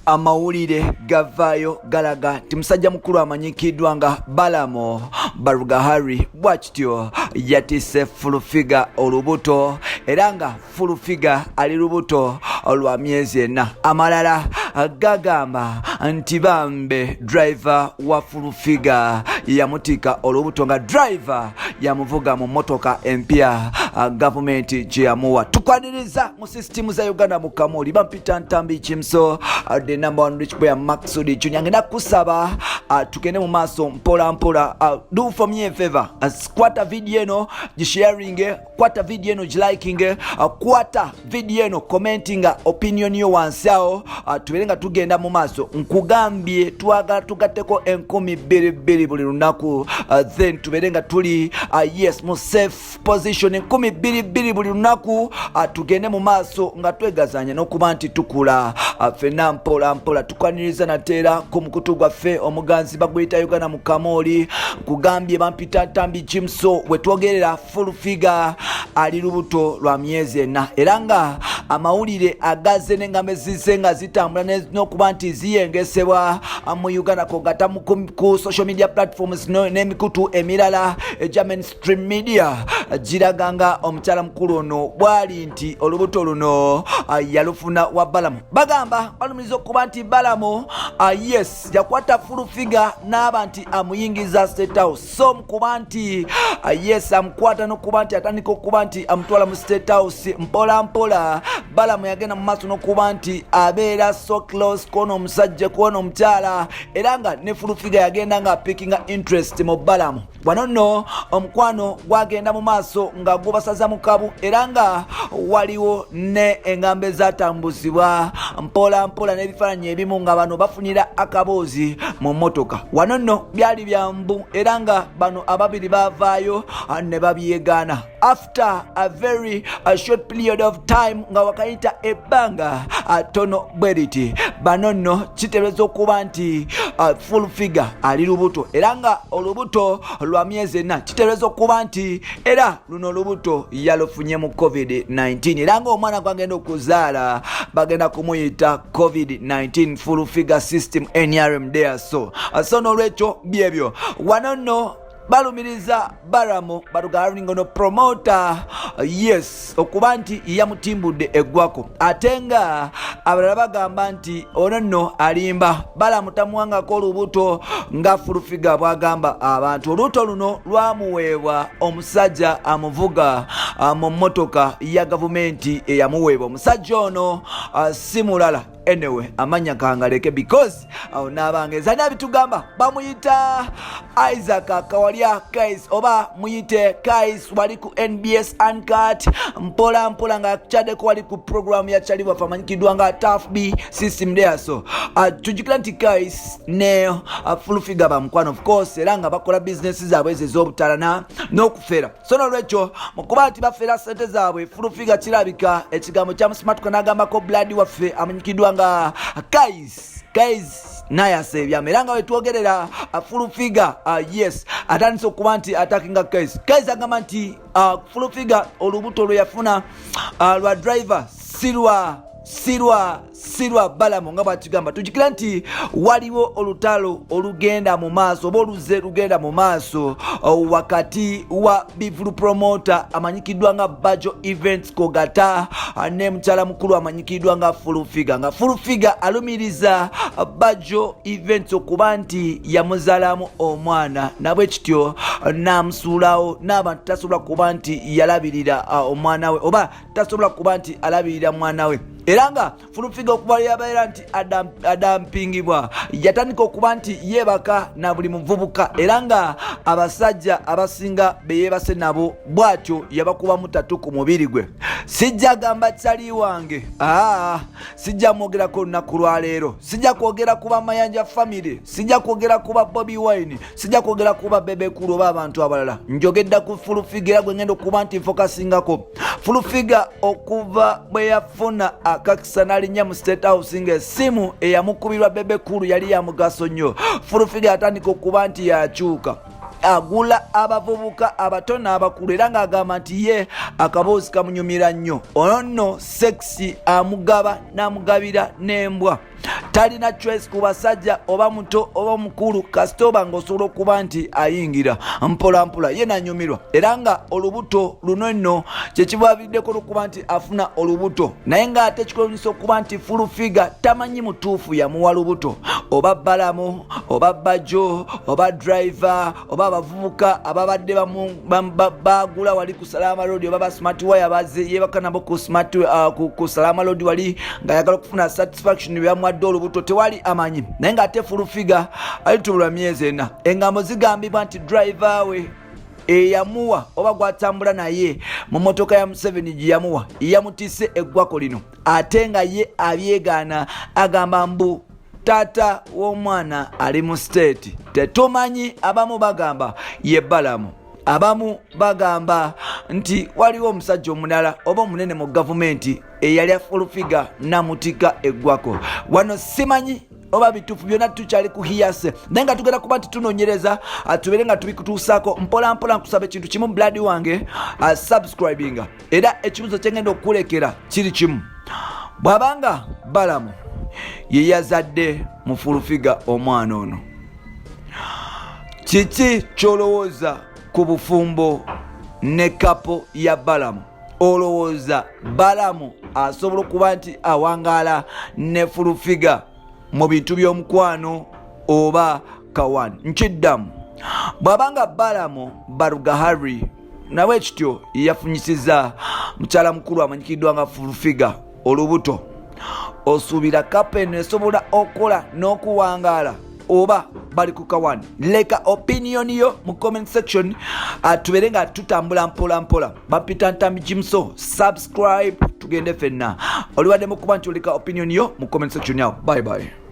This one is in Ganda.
Amawulire gavaayo galaga nti musajja mukulu amanyikiddwa nga Balamu Barugahari bwakityo yatisse Fulufiga olubuto, era nga Fulufiga ali lubuto lwa myezi 4. Amalala gagamba nti bambe driver wa Fulufiga yamutika olubuto, nga driver yamuvuga mu motoka empya gavumenti gye yamuwa. Tukwaniriza mu sisitimu za Uganda mu Kamuli. Bampita Ntambi Kimso, the number one rich boy Maxud Junior. Ngenda kusaba tugende mu maaso mpola mpola. Do for me a favor, kwata video eno, gisharing, kwata video eno, giliking, kwata video eno, commenting opinion yo wansi awo, tubeere nga tugenda mu maaso. Nkugambye twagala tugatteko 2,000 buli lunaku, then tubeere nga tuli yes, mu safe position. 2,000 buli lunaku, tugende mu maaso nga twegazanya n'okuba nti tukula ffenna mpola mpola. Tukwaniriza nateera ku mukutu gwaffe omuganzi baguyita Uganda mu Kamooli. Nkugambye bampita Ntambi Jimso. Wetwogerera, Full Figure ali lubuto lwa myezi 4, era nga amawulire agazze n'engambo ezize nga zitambula n'okuba nti ziyengesebwa mu Uganda kogata ku social media platforms n'emikutu emirala egya mainstream media giraga nga omukyala mukulu ono bwali nti olubuto luno yalufuna wa Balamu. Bagamba balumiriza okuba nti Balamu, yes, yakwata Full Figure n'aba nti amuyingiza State House. So mukuba nti yes, amukwata n'okuba nti atandika okuba nti amutwala mu State House mpola mpola, Balamu yagenda mu maaso n'okuba nti abeera so close kwona omusajja, kwona omukyala, era nga ne Full Figure yagenda nga pickinga interest mu Balamu. Wano nno omukwano gwagenda mu maaso nga gubasaza mu kabu, era nga waliwo ne engambo ezatambuzibwa mpola mpola n'ebifaananyi ebimu nga bano bafunira akaboozi mu mmotoka. Wano nno byali byambu, era nga bano ababiri bavaayo ne babyegaana after a very short period of time, nga wakayita ebbanga tono bwe riti. Bano nno kiteebereza okuba nti Full Figure ali lubuto, era nga olubuto lwa myezi 4. Kiteebereza okuba nti era luno olubuto yalufunye mu COVID-19, era nga omwana gwagenda okuzaala bagenda kumuyita COVID-19 Full Figure System NRM there. So n'olwekyo byebyo. Wano nno balumiriza Balamu Barugahara no promoter, yes, okuba nti yamutimbudde eggwako, ate nga abalala bagamba nti ono nno alimba, Balamu tamuwangako olubuto nga Full Figure bwagamba abantu. Olubuto luno lwamuweebwa omusajja amuvuga mu mmotoka ya gavumenti eyamuweebwa. Omusajja ono si mulala, anyway, amanya kangaleke because awo n'abange zani bitugamba bamuyita Isaac Kawalya Kais, oba muyite Kais, wali ku NBS Uncut mpola mpola nga kyaddeko wali ku program ya Kyali waffe amanyikiddwa nga Taf B System there. So tujjukira nti Kais ne Full Figure bamukwano, of course, era nga bakola bizinesi zaabwe ezo ez'obutalana n'okufera. So nolwekyo mukuba nti bafera sente zaabwe, Full Figure kirabika ekigambo kyamusimatuka n'agambako blood waffe amanyikiddwa nga Kais. Kais nayasa ebyama, era nga wetwogerera, Full Figure, yes, atandise okuba nti attackinga Kais. Kais agamba nti Full Figure olubuto lwe yafuna lwa driver, sirwa Balamu nga bwakigamba. Tujjukira nti waliwo olutalo olugenda mu maaso oba oluze lugenda mu maaso wakati wa bivulu promoter amanyikiddwa nga Bajo Events kogata ne mukyala mukulu amanyikiddwa nga Full Figure, nga Full Figure alumiriza Bajo Events okuba nti yamuzaalamu omwana, nabwe kityo n'amusuulawo n'abantu tasobola kuba nti yalabirira omwana we oba tasobola kuba nti alabirira mwana we. Era nga Full Figure okuba yabeera nti adampingibwa, yatandika okuba nti yeebaka na buli muvubuka, era nga abasajja abasinga beyeebase nabo bw'atyo yabakubamu tattoo ku mubiri gwe. Sijja gamba kyali wange, aa, sijja mwogerako olunaku lwaleero, sijja kwogera ku bamayanja family, sijja kwogera ku ba Bobi Wine, sijja kwogera ku ba Bebe Cool oba abantu abalala. Njogedda ku Full Figure, era gwe ngenda okuba nti nfocusingako. Full Figure okuva bwe yafuna akakisa n'alinnya mu State House, ng'essimu eyamukubirwa Bebe Cool yali ya mugaso nnyo, Full Figure yatandika okuba nti yakyuka, agula abavubuka abato n'abakulu, era ng'agamba nti ye akaboozi kamunyumira nnyo. Ono nno sex amugaba n'amugabira n'embwa. Talina choice ku basajja, oba muto oba mukulu, kasita oba ng'osobola okuba nti ayingira mpolampola ye nanyumirwa. Era nga olubuto luno nno kyekivaviddeko olukuba nti afuna olubuto, naye ng'ate kikwewunyisa okuba nti Full Figure tamanyi mutuufu yamuwa lubuto, oba Balamu oba Bajo oba driver oba abavubuka ababadde bagula wali ku Salama Road, oba ba Smart Wire baze yebaka nabo ku smart ku Salama Road wali ng'ayagala okufuna satisfaction byamuwadde olubuto, tewali amanyi. Naye ng'ate Full Figure alitubulwa myezi 4. Engambo zigambibwa nti driver we eyamuwa oba gwatambula naye mu motoka ya Museveni gye yamuwa yamutise eggwako lino, ate nga ye abyegaana, agamba mbu taata w'omwana ali mu state. Tetumanyi, abamu bagamba ye Balamu, abamu bagamba nti waliwo omusajja omulala oba omunene mu gavumenti eyali Full Figure namutika eggwako wano. Simanyi oba bituufu, byonna tukyali ku hearsay, naye nga tugenda kuba nti tunoonyereza, tubeere nga tubikutuusaako mpola mpola. Nkusaba ekintu kimu, blood wange, subscribinga. Era ekibuzo kyengenda okukulekera kiri kimu: bw'abanga Balamu ye yazadde mu Full Figure omwana ono, kiki kyolowooza ku bufumbo ne couple ya Balamu? Olowooza Balamu asobola okuba nti awangaala ne Full Figure mu bintu by'omukwano oba kawan? Nkiddamu, bw'abanga Balamu Barugahari nawe ekityo yafunyisiza mukyala mukulu amanyikiddwa nga Full Figure olubuto, osuubira couple eno esobola okukola n'okuwangaala oba bali ku kawani? Leka opinion yo mu comment section, tubeere nga tutambula mpola mpola. Bapita Ntambi Jimso, subscribe tugende fenna. Oliwadde mukuba nti oleka opinion yo mu comment section yawo. Bye bye.